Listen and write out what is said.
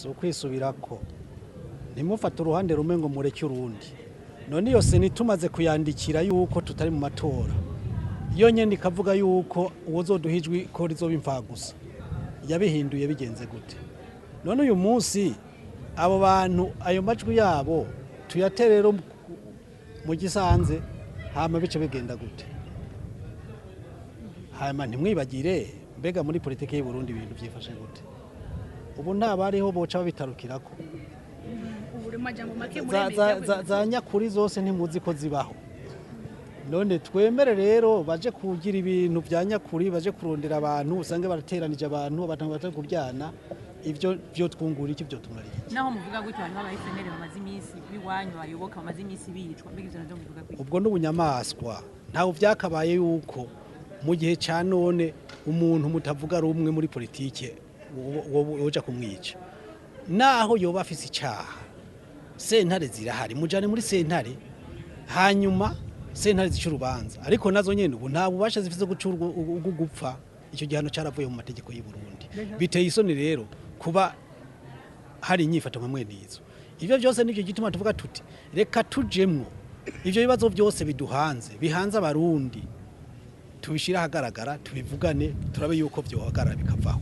Si ukwisubirako, ntimufate uruhande rumwe ngo mureke urundi. None iyo CENI tumaze kuyandikira yuko tutari mu matora, iyo nyene ikavuga yuko uwozoduha ijwi ko rizoba imfagusa, yabihinduye bigenze gute? None uyu munsi abo bantu ayo majwi yabo tuyatere rero mu gisanze, hama bice bigenda gute? Hama ntimwibagire, mbega muri politiki y'u Burundi ibintu byifashe gute? Ubu nta bariho boca babitarukirako. Ubu uri majambo make muremeye Za nyakuri zose ntimuzi ko zibaho. None twemere rero baje kugira ibintu bya nyakuri, baje kurondera abantu, usange barateranije abantu, abantu batari kuryana? Ivyo byo twungura iki? Byo tumariye iki? Naho muvuga gutyo, hariho aba FNL bamaze iminsi biwanyu bayoboka bamaze iminsi bicwa. Mbega ivyo navyo mubivuga kwiki? Ubwo n'ubunyamaswa. Ntawe byakabaye yuko mu gihe cya none umuntu mutavuga rumwe muri politike woja kumwica, naho yoba afise icyaha. Sentare zirahari, mujane muri sentare, hanyuma sentare zica urubanza. Ariko nazo nyene ubu nta bubasha zifise guca urwo gupfa. Icyo gihano cyaravuye mu mategeko y'u Burundi. Biteye isoni rero kuba hari inyifato nka mwene izo. Ivyo byose nivyo gituma tuvuga tuti reka tujemwo, ivyo bibazo byose biduhanze, bihanze Abarundi, tubishire ahagaragara, tubivugane, turabe yuko vyohagarara bikavaho.